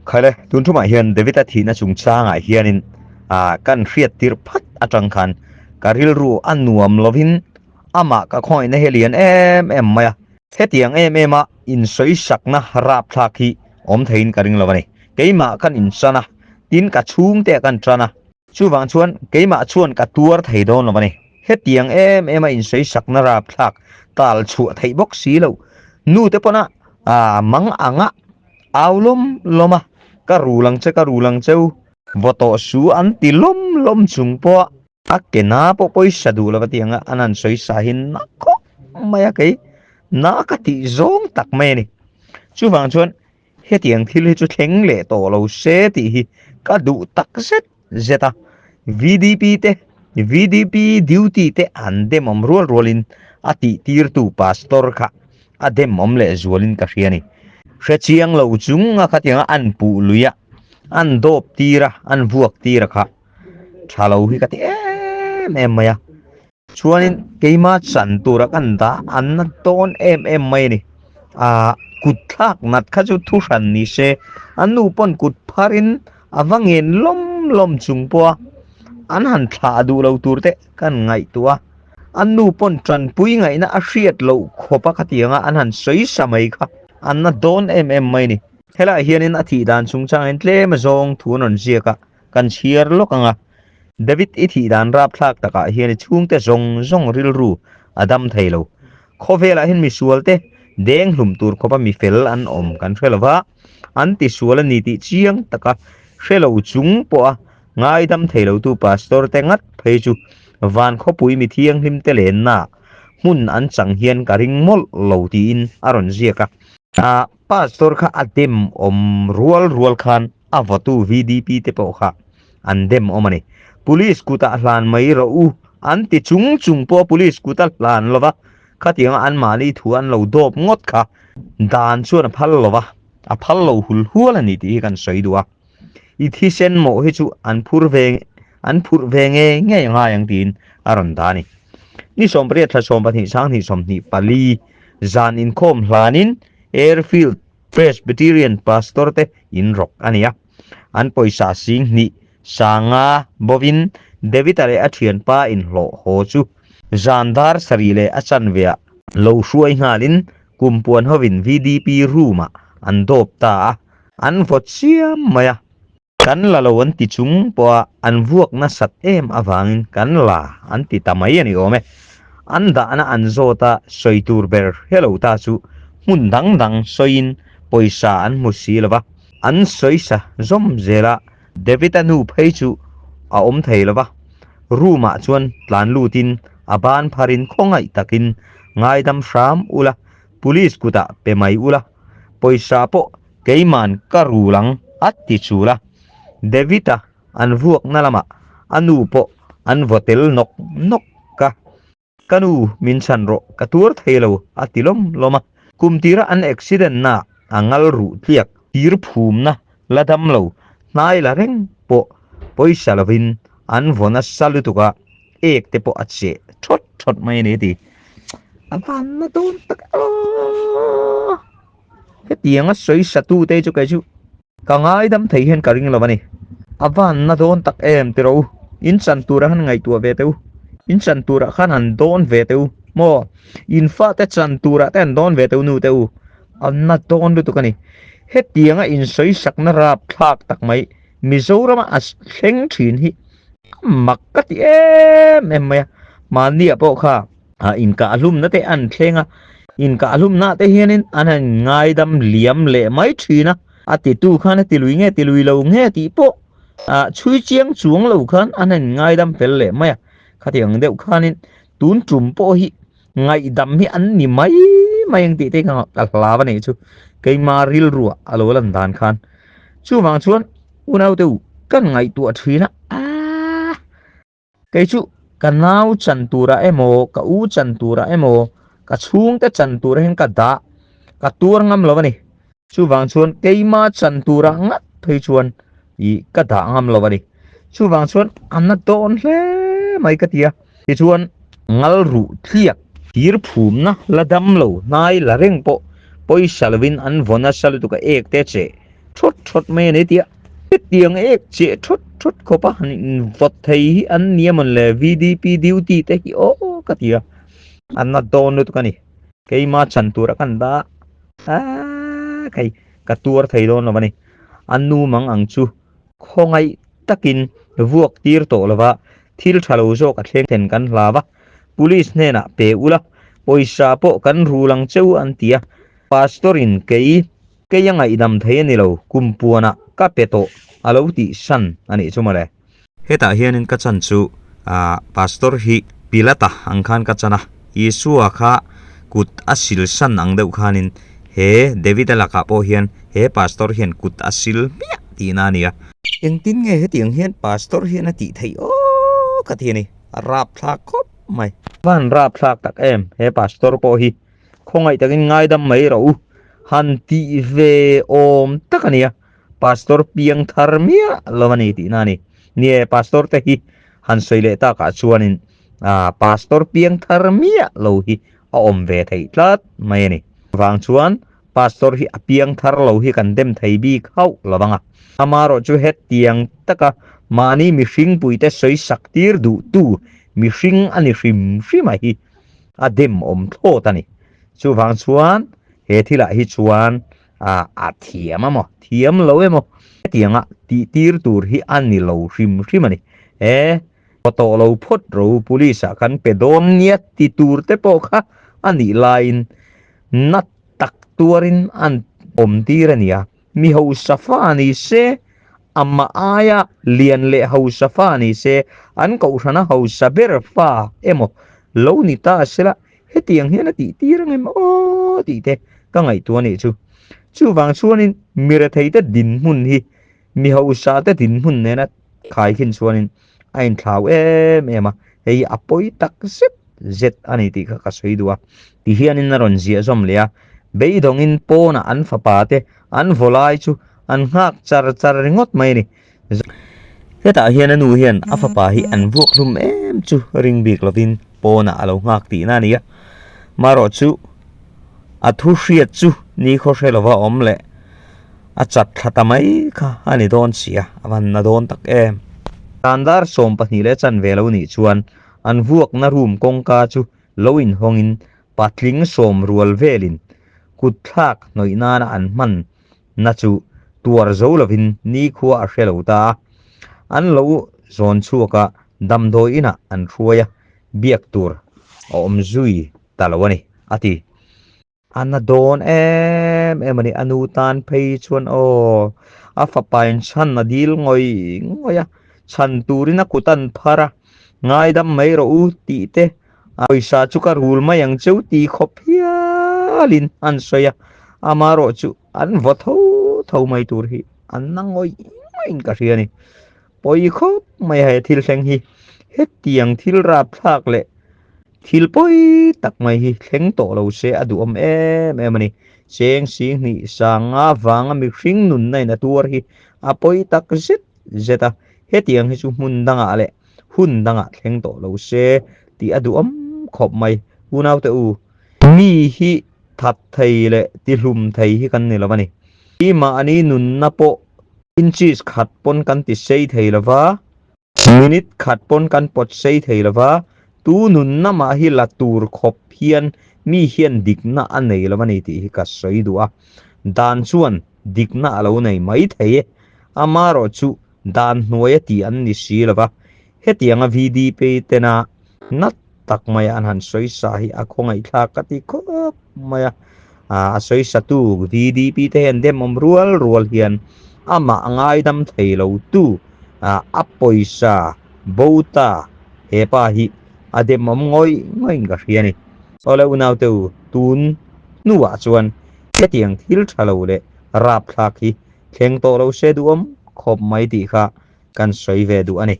Khaile, tun thumah hian David-a thihna chungchangah hianin kan hriat tir phat atang khan ka rilru a nuam lovin amah ka khawngaihna hi a lian em em mai a. Hetiang em em a insawisakna rapthlak hi awm theiin ka ring lo a ni. Keimah kan inchan a, tin ka chhungte kan tan a. Chuvang chuan keimah chuan ka tuar thei dawn lo a ni. Hetiang em em a insawisakna rapthlak tal chhuah theih bawk si lo. Nute pawna mang anga Au lawm lawm a, ka rul ang che, ka rul ang cheu, vaw tawh su an ti lawm lawm chung pawh a, a ke na pawh pawisa duh lo va ti ang a, an han sawi sa hi na khawp mai a, kei na ka tih zawng tak mai a ni. Chuvang chuan hetiang thil hi chu thleng leh tawh lo se tih hi ka duh tak zet zet a, VDP te, VDP duty te an demawm rual rualin a tih tirtu pastor kha a demawm leh zualin ka hria a ni. Hre chiang lo chung a khatianga an puh lui a, an dawp tir a, an vuak tir a kha tha lo hi ka ti em em mai a. Chuanin keima chan tura kan dah an na dawn em em mai a ni. Ahh kut thlak nat kha chu thu hran ni se, an nu pawn kut pharin a va ngen lawm lawm chung pawha an han thlah duh lo tur te kan ngaihtuah a. An nu pawn tanpui ngaihna a hriat loh khawp a khatianga an han sawi sa mai kha an na dawn em em mai a ni. Helaiah hianin a thih dan chungchangin tlem a zawng thu an rawn ziak a. Kan chhiar lawk ang a, David i thih dan rapthlak takah hian i chhungte zawng zawng rilru a dam thei lo. Khawvelah hian misualte deng hlum tur khawpa mi fel an awm kan hre lo va, an tisual a ni tih chiang taka hre lo chung pawha ngaidam thei lotu pastor te ngat phei chu van khawpui mi thianghlim te lennaah hmun an chang hian ka ring mawlh lo tiin a rawn ziak a. Pastor kha a dem awm rual rual khan A vawtu VDP te pawh kha an dem awm a ni. Police kutah hlan mai rawh u an ti chung chung pawh police kut a hlan lo va, khatianga anmahni thu an lo dawp ngawt kha dan chuan a phal lo va, a phal lo hul hual a ni tih hi kan sawi duh a. I thisen mawh hi chu an phur ve an phurh ve nge ngei a ngai ang tiin a rawn dah a ni. Ni 18 thla 12 sanghnih 24 zan inkhawm hlanin Airfield Presbyterian Pastor te in rawk a ni a, an pawisa sing hnih sanga bovin David-a leh a thianpa inhlawh haw chu zan dar sarih leh a chanveah lo hruai nghalin kum puan hovin VDP room-ah an dawp ta a, an vaw chiam mai a. Kan la lo an ti chung pawha an vuak nasat em avangin kan la an ti ta mai a ni awm e. An dahna an zawt a sawi tur ber hre lo ta chu hmun dang dang sawiin pawisa an hmu si lo va, an sawi sa zawm zel a, David-a nu phei chu a awm thei lo va, room-ah chuan tlan lutin a ban pharin khawngaih takin ngaidam hram ula, police kutah pe mai ula, pawisa pawh Keiman ka rul ang a ti chul a, David-a an vuakna lamah a nu pawh an vaw tel nawk nawk a, Ka nu min chhan rawh, ka tuar thei lo a ti lawm lawm a. Kum tira an accident na a ngal ruh tliak tir phumna la dam lo hnai la reng pawh pawisa lovin an vaw nasa lutuk a, ek te pawh a cheh thawt thawt mai a ni a ti. A vanna dawn tak aw! Hetianga sawi satu te chu kei chu ka ngaidam thei hian ka ring lo a ni. A van na dawn tak em tiro u, in chan turah khan ngaihtuah ve teh u, in chan turah khan han dawn ve teh u maw, in fate chan turah te han dawn ve teh u nu te u, a na dawn lutuk a ni. Hetianga in sawi sakna rapthlak tak mai Mizorama a thleng thin hi a mak ka ti em em mai a, mahniah pawh kha A inkahlumna te an thleng a, inkahlumna te hianin an han ngaidam liam leh mai thin a, a titu khan a tilui nge tilui lo nge tih pawh ah chhui chiang chuang lo khan an han ngaidam fel leh mai a, khatiang deuh khanin tun tum pawh hi ngaihdam hi an ni mai mai ang tih te kha ka hlau a nih chu keima rilruah a lo lan dan khan chuvang chuan unaute u kan ngaihtuah thin a aah. Kei chu ka nau chan turah emaw, ka u chan turah emaw, ka chhungte chan turah hian ka dah, ka tuar ngam lo a ni. Chuvang chuan keima chan turah ngat phei chuan ih ka dah ngam lo a ni. Chuvang chuan a na dawn hle mai ka ti a. Tichuan ngal ruh tliak thir phumna la dam lo hnai la reng pawh pawisa lovin an vaw nasa lutuk a ek te che. thawt thawt mai a ni tia hetiang ek cheh thawt thawt khawp a han invawt thei hi an ni a mawn le VDP duty te hi aw ka ti a an na dawn lutuk a ni keima chan tur a kan dah aaa kei ka tuar thei dawn lo a ni an nu mang ang chu khawngaih takin vuak tir tawh lova thil tha lo zawk a thleng then kan hlau a police hnenah pe ula pawisa pawh kan rul ang cheu an ti a pastor in kei Kei a ngaihdam thei a ni lo, kum puanah ka pe tawh a lo tih san a nih chu mawle. Hetah hianin ka chan chu ah Pastor hi Pilata ang khan ka chan a, Isua kha kut a sil san ang deuh khanin he David-a lakah pawh hian he Pastor hian kut a sil hmiah tihna a ni a. Engtin nge hetiang hian Pastor hian a tih theih aw ka ti a ni, a rapthlak khawp mai. Van rapthlak tak em he Pastor pawh hi. Khawngaih takin ngaidam mai rawh u. Han tih ve awm tak a nia. Pastor piang thar miah lo a ni tihna a ni. Nie, Pastor te hi han sawi leh takah chuanin ah Pastor piang thar miah lo hi a awm ve theih tlat mai a ni. Vang chuan Pastor hi a piang thar lo hi kan dem thei bik hauh lo vang a. Amaherawh chu hetiang taka mahni mihring puite sawi sak tir duhtu mihring a ni hrim hrim a hi. A dem awm thlawt a ni. Chuvang chuan he thilah hi chuan a thiam a maw, thiam lo emaw hetianga tih tir tur hi a ni lo hrim hrim a ni. E, kaw tawh lo phawt ro police ah kan pe dawn nia ti tur te pawh kha a nih laiin na tak tuarin an awm tir a nia. Mi hausa fa ni se, amah aia lian leh hausa fa ni se, an kohhrana hausa ber fa emaw lo ni ta sela, hetiang hian a tih tir ang em aw tih te ka ngaihtuah anih chu. Chuvang chuanin mi retheite dinhmun hi mi hausa te dinhmun nena khaikhin chuanin a inthlau em em a, hei hi a pawi tak zet zet a ni tih kha ka sawi duh a. Ti hianin a rawn ziah zawm leh a, beidawngin pawnah an fapa te an vaw lai chu an nghak char char ringawt mai a ni. Hetah hian a nu hian a fapa hi an vuak hlum em chu ring bik lovin pawnah a lo nghak tihna a ni a, marawh chu a thu hriat chu ni khaw hre lova awm leh A chat thla ta mai kha a ni dawn si a, a van na dawn tak em. Tan dar 12 leh chanve lo nih chuan an vuakna room kawngka chu lo inhawngin patling sawm rual velin kut thlak hnawih nana an hman na chu tuar zo lovin nikhua a hre lo ta a. An lo zawn chhuak a, damdawi inah an hruai a, biak tur a awm zui ta lo a ni, a ti. A na dawn em em a ni. A nu tan phei chuan aw, a fapa in chhan a dil ngawih ngawih a, chhan turin a kut an phar a, ngaidam mai rawh u tih te, a pawisa chu ka rul mai ang cheu ti khawp hialin an sawi a, amaherawh chu an vaw tho tho mai tur hi an na ngawih ngawih in ka hria a ni. Pawi khawp mai he thil thleng hi, hetiang thil rapthlak leh Thil pawi tak mai hi thleng tawh lo se a duhawm em em a ni. Cheng sing hnih sanga vanga mihring nunna in a tuar hi a pawi tak zet zet a, hetiang hi chu hmun dangah leh hun dangah thleng tawh lo se tih a duhawm khawp mai. Unaute u, mi hi that thei leh tihlum thei hi kan ni lo a ni. Keimahni nunna pawh inches khat pawn kan ti sei thei lo va, Minute khat pawn kan pawt sei thei lo va, tu nunna mah hi la tur khawp hian mi hian dikna a nei lo a ni tih hi ka sawi duh a. Dan chuan dikna a lo nei mai thei e. Amaherawh chu dan hnuai a tih an ni si lo va, hetianga VDP tena na tak maia an han sawi sa hi a khawngaihthlak ka ti khawp mai a. A sawi satu VDP te hian demawm rual rual hian amah ngaidam thei lo tu a pawisa bo ta he pa hi a demawm ngawih ngawih in ka hria a ni. Awle unaute u, tun hnuah chuan hetiang thil tha lo leh rapthlak hi thleng tawh lo se duhawm khawp mai tih kha kan sawi ve duh a ni.